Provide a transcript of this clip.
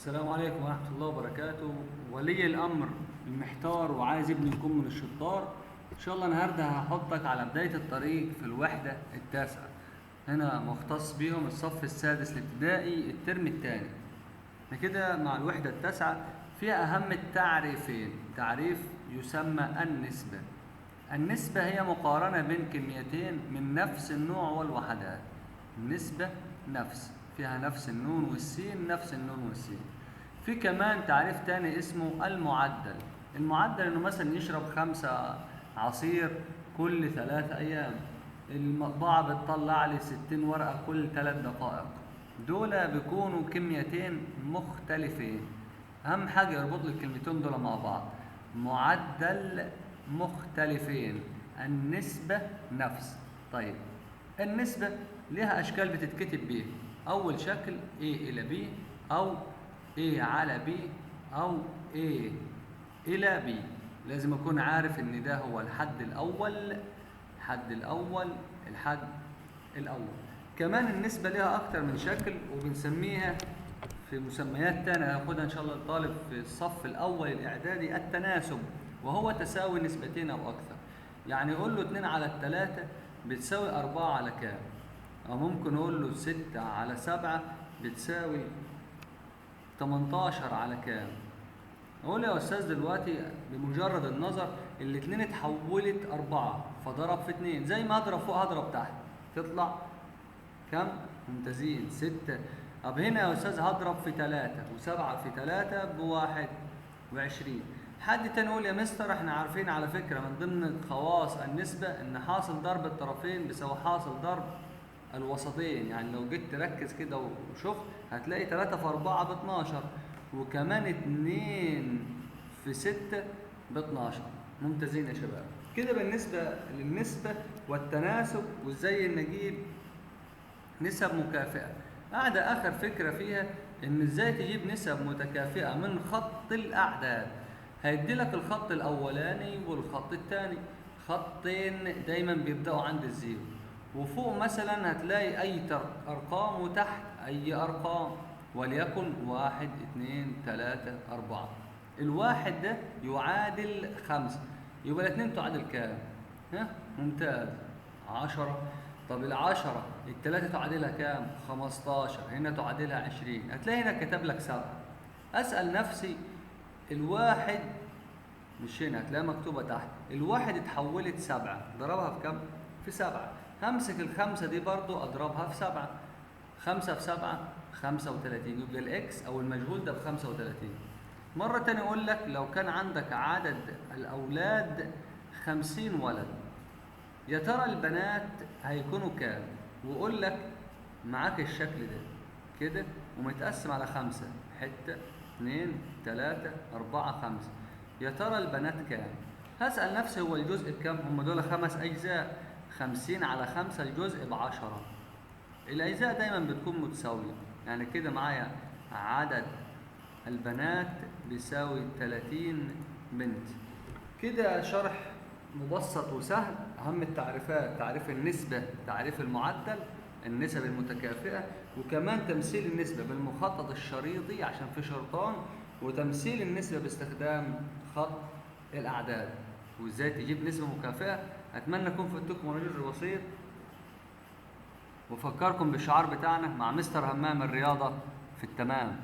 السلام عليكم ورحمة الله وبركاته. ولي الأمر المحتار وعايز ابنه يكون من الشطار، إن شاء الله النهاردة هحطك على بداية الطريق في الوحدة التاسعة. هنا مختص بيهم الصف السادس الابتدائي الترم الثاني. احنا كده مع الوحدة التاسعة فيها أهم التعريفين. تعريف يسمى النسبة. النسبة هي مقارنة بين كميتين من نفس النوع والوحدات. النسبة نفس، فيها نفس النون والسين، نفس النون والسين. في كمان تعريف تاني اسمه المعدل. المعدل انه مثلا يشرب 5 عصير كل 3 ايام، المطبعة بتطلع لي 60 ورقة كل 3 دقائق. دول بيكونوا كميتين مختلفين. اهم حاجة يربط لي الكلمتين دول مع بعض، معدل مختلفين، النسبة نفس. طيب النسبة لها اشكال بتتكتب بيها. اول شكل A الى B او A على B او A الى B. لازم اكون عارف ان ده هو الحد الاول، الحد الاول، الحد الاول. كمان النسبة لها اكتر من شكل وبنسميها في مسميات تانية هياخدها ان شاء الله الطالب في الصف الاول الاعدادي، التناسب، وهو تساوي نسبتين او اكثر. يعني يقول له 2 على 3 بتساوي 4 على كام؟ او ممكن نقول له 6 على 7 بتساوي 18 على كام؟ اقول يا استاذ دلوقتي بمجرد النظر الاتنين اتحولت 4، فضرب في 2، زي ما اضرب فوق هضرب تحت، تطلع كام؟ ممتازين، 6. طب هنا يا استاذ هضرب في 3، و7 في 3 بواحد وعشرين. حد تاني يقول يا مستر احنا عارفين على فكرة من ضمن خواص النسبة ان حاصل ضرب الطرفين بيساوي حاصل ضرب الوسطين. يعني لو جيت تركز كده وشفت هتلاقي 3 في 4 باتناشر، وكمان 2 في 6 باتناشر. ممتازين يا شباب. كده بالنسبة للنسبة والتناسب وازاي نجيب نسب مكافئة. قاعدة آخر فكرة فيها إن إزاي تجيب نسب متكافئة من خط الأعداد. هيدي لك الخط الأولاني والخط الثاني، خطين دايما بيبدأوا عند الزيرو، وفوق مثلا هتلاقي أي أرقام وتحت أي أرقام، وليكن 1 2 3 4. الواحد ده يعادل 5، يبقى الاتنين تعادل كام؟ ها؟ ممتاز، 10. طب ال10 التلاتة تعادلها كام؟ 15، هنا تعادلها 20، هتلاقي هنا كتب لك 7. أسأل نفسي الواحد مش هنا هتلاقيها مكتوبة تحت، الواحد اتحولت 7، ضربها في كام؟ في 7. همسك ال5 دي برضو أضربها في 7، 5 في 7 35، يبقى الإكس أو المجهول ده بخمسة وتلاتين. مرة تانية أقول لك لو كان عندك عدد الأولاد 50 ولد، يا ترى البنات هيكونوا كام؟ وأقول لك معاك الشكل ده كده ومتقسم على 5، حتة 2 3 4 5، يا ترى البنات كام؟ هسأل نفسي هو الجزء بكام؟ هم دول 5 أجزاء، 50 على 5 الجزء ب10. الأجزاء دايما بتكون متساوية، يعني كده معايا عدد البنات بيساوي 30 بنت. كده شرح مبسط وسهل. أهم التعريفات: تعريف النسبة، تعريف المعدل، النسب المتكافئة، وكمان تمثيل النسبة بالمخطط الشريطي عشان في شرطان، وتمثيل النسبة باستخدام خط الأعداد، وإزاي تجيب نسبة مكافئة. أتمنى أكون فدتكم ولو بسيط، وأفكركم بالشعار بتاعنا مع مستر همام: الرياضة في التمام.